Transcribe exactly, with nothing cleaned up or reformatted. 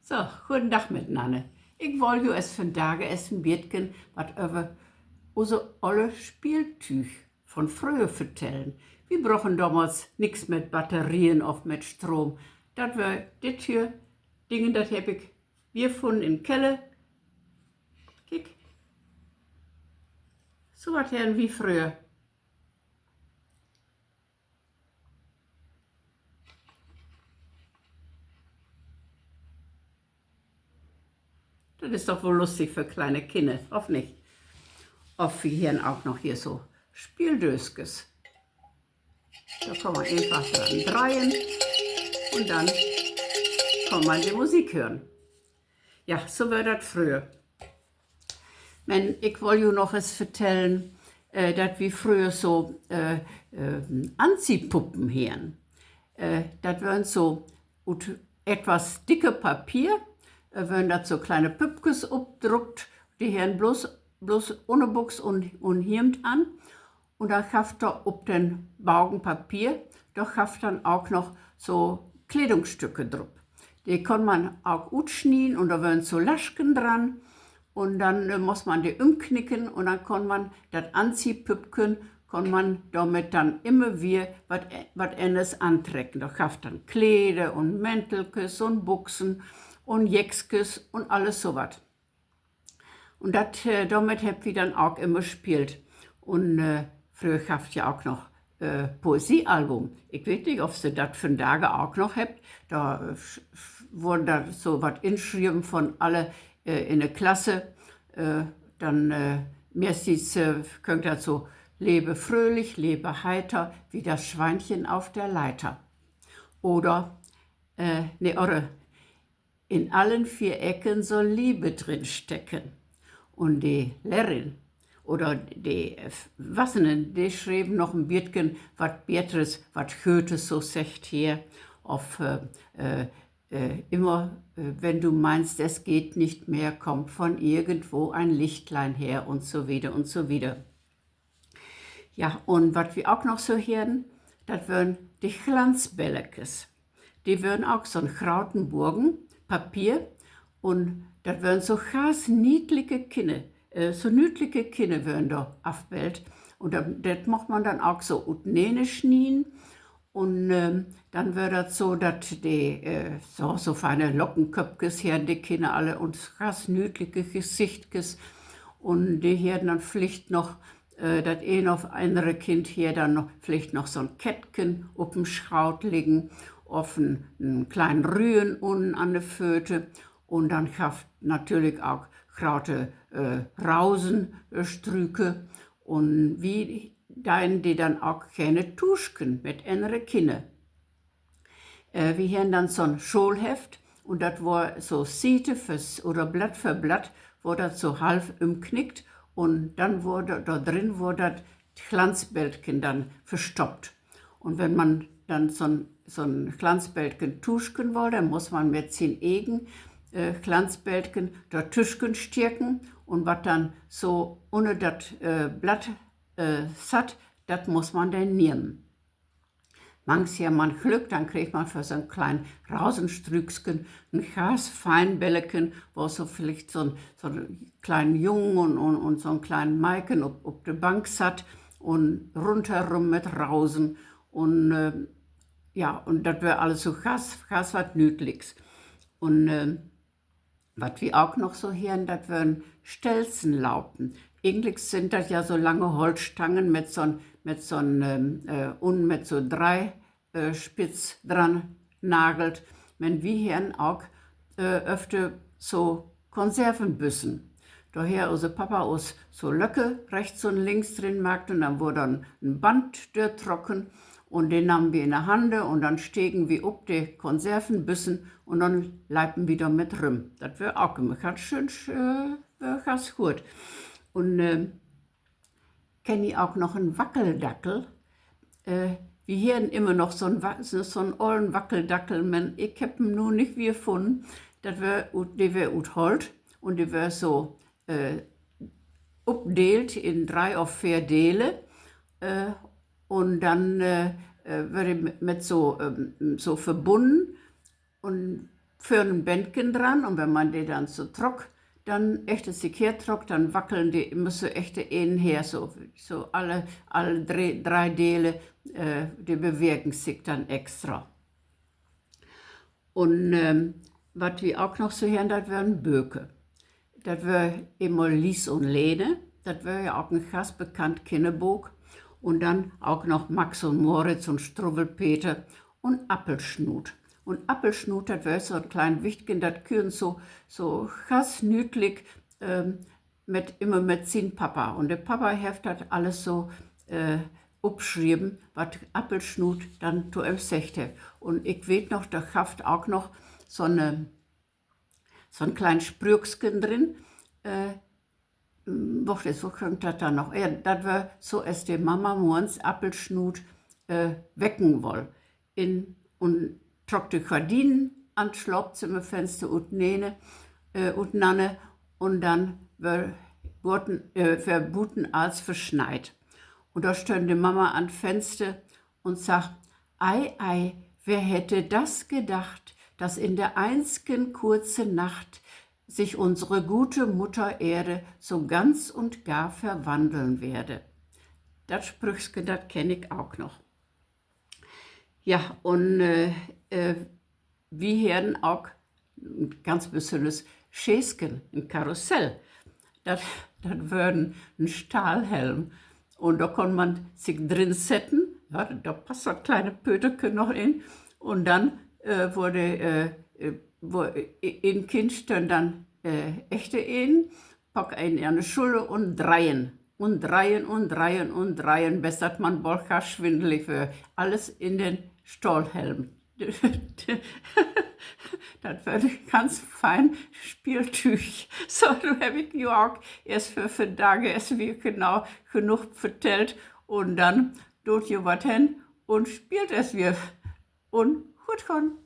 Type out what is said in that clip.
So, goden Dag mitnanner. Ik woll jo es vandage es en bietken wat över use olle Spieltüüg von fröher vertellen. Wi brochen domals nix mit Batterien of mit Stroom. Dat weer dit hier Dingen, dat hebb ik wier funnen in Keller. Kiek. So wat harrn wi fröher. Dat is doch woll lustig för kleine Kinner, of nich? Of wi harrn ok noch hier so Speeldöskes. Dor kann man eenfach dran dreihen un denn kann man de Musik hören. Ja, so weer dat fröher. Men ik woll jo noch es vertellen, äh, dat wi fröher so, äh, äh, Anziehpuppen harrn. Äh, dat weren so ut etwas dicke Papier, äh, weren dat so kleine Püppkes opdruckt, de harrn blots, blots Ünnerbüx un, un Hemd an. Un denn gaff dor op den Bagen Papier, dor gaff denn ok noch so Kledungsstücke drup. De kunn man ok utsnieden un dor weren so Lasken dran. Un denn, äh, muss man de ümknicken un denn kunn man dat Anziehpüppken, kunn man dormit denn immer wier wat, wat anners antrecken. Dor gaff denn Kleder un Mäntelkes un Buxen un Jäckskes un alles so wat. Un dat, äh, dormit hebbt wi denn ok immer speelt. Un, äh, fröher gaff 't ja ok noch, äh, Poesiealbum. Ik weet nich, of se dat vandage ok noch hebbt. Dor, äh, sch-, sch-, wurr dor so wat inschreven von alle, äh, in de Klasse. Äh, denn, äh, meestens, äh, köönt dat so: Lebe fröhlich, lebe heiter, wie das Schweinchen auf der Leiter. Oder, äh, nee, oder: In allen vier Ecken soll Liebe drin stecken. Un de Lehrerin oder de Erwachsenen, de schreven noch en bietken wat Beters, wat Goethe so seggt hier, of, äh, äh, äh, immer, äh, wenn du meinst, es geht nicht mehr, kommt von irgendwo ein Lichtlein her un so wieder un so wieder. Ja, un wat wi ok noch so harrn, dat weren de Glanzbällekes. De weren ok so'n groten Bogen Papier un dat weren so ganz niedliche Kinner, äh, so nüdliche Kinner weren dor afbildt. Un dat, dat much man denn ok so utneen snieden. Un, ähm, denn weer dat so, dat de, äh, so, so feine Lockenköppkes harrn de Kinner alle un ganz nüdliche Gesichtkes. Un de harrn denn villicht noch, äh, dat een of annere Kind harr denn noch, villicht noch so'n Kettken op en Schaut liggen of en, en kleinen Rüen unnen an de Föte. Un denn gaff 't natürlich ok grote, äh, Rausen-, äh, Strüke. Un wi deinen de denn ok geerne tuuschen mit annere Kinner. Äh, wi harrn denn so'n Schoolheft un dat wurr so Siete för S-, oder Blatt för Blatt wurr dat so half ümknickt un denn wurr dor, dor drin wurr dat Glanzbildken denn verstoppt. Un wenn man denn so'n, so'n Glanzbildken tuuschen woll, denn muss man mit sien egen, äh, Glanzbildken dor tüschen stieken un wat denn so unner dat, äh, Blatt, äh, satt, dat muss man denn nehmen. Mangs harr man Glück, denn kreeg man för so'n klein Rausenstrüksken en ganz fein Bälleken, wo so villicht so'n, so'n kleinen Jung un, un, un so'n kleinen Meiken op, op de Bank satt un rundherum mit Rausen un, äh, ja, un dat weer allens so ganz, ganz wat Nüdlichs. Un, äh, wat wi ok noch so harrn, dat weren Stelzenlaupen. Egentlik sünd dat ja so lange Holtstangen mit so'n, mit so'n, ähm, äh, un mit so dree, äh, Spitz dran nagelt. Men wi harrn ok, äh, öfter so Konservenbüssen. Dor harr use Papa us so Löcker rechts un links drin maakt un denn wurr dor en Band dörtrocken un de nahmen wi in de Hande un denn stegen wi op de Konservenbüssen un denn leipen wi dor mit rüm. Dat weer ok immer ganz schöön, äh, weer ganz goot. Un, äh, kennt ji ok noch en Wackeldackel? Äh, wi harrn immer noch so'n Wa-, so, so'n ollen Wackeldackel, men ik hebb em nu nich wier funnen. Dat weer ut, de weer ut Holt un de weer so, äh, opdeelt in dree of veer Dele. Äh, un denn, äh, äh, weer de mit, mit so, ähm, so verbunnen. Un vörn en Bändken dran, un wenn man de denn so trock, denn echte sik her trock, denn wackeln de, müsse echte een her, so, so alle, alle dree, dree Dele, de bewegen sik denn extra. Un wat wi ok noch so harrn, dat wören Böker. Dat wöör eenmal Lies un Lene, dat wöör ja ok en ganz bekannt Kinnerbook. Un denn ok noch Max un Moritz un Struwwelpeter un Appelsnuut. Un Appelsnuut, dat wöör so 'n klein Wichtken, dat küer so, so ganz nüüdlik, mit, immer mit sien Papa. Un de Papa hefft dat alles so opschreven, wat Appelsnuut denn to em seggt hefft. Un ik weet noch, dor gaff dat ok noch so 'n klein Sprüksken drin. Wacht, wo gönk dat denn noch? Ja, dat wöör so, as de Mama morgens Appelsnuut wecken woll. In, un trock de Gardinen an't Slaapzimmerfenster utnene-, utnanner, un denn wöör buten, wöör buten alls versneit. Un dor stönn de Mama an't Fenster un sagg: Ei, ei, wer hätte das gedacht, dass in der einzigen kurzen Nacht sich unsere gute Mutter Erde so ganz und gar verwandeln werde. Dat Sprüksken, dat kenn ik ok noch. Ja, un wi harrn ok ganz besünners Scheesken, en Karussell. Dat, dat wöör en Stahlhelm. Un dor kunn man sik drin setten. Ja, dor passt dat kleine Pöterken noch in. Un denn wöör, wöör, en Kind stönn denn echter een, pack een an de Schuller un dreien. Un dreien un dreien un dreien, bes dat man boll ganz swindelig wöör. Alles in den Stahlhelm. Dat wöör en ganz fein Speeltüüg. So, nu heff ik jo ok eerst för vandage eerst weer genau genoog vertellt. Un denn doot jo wat hen un speelt eerst weer. Un goot gahn.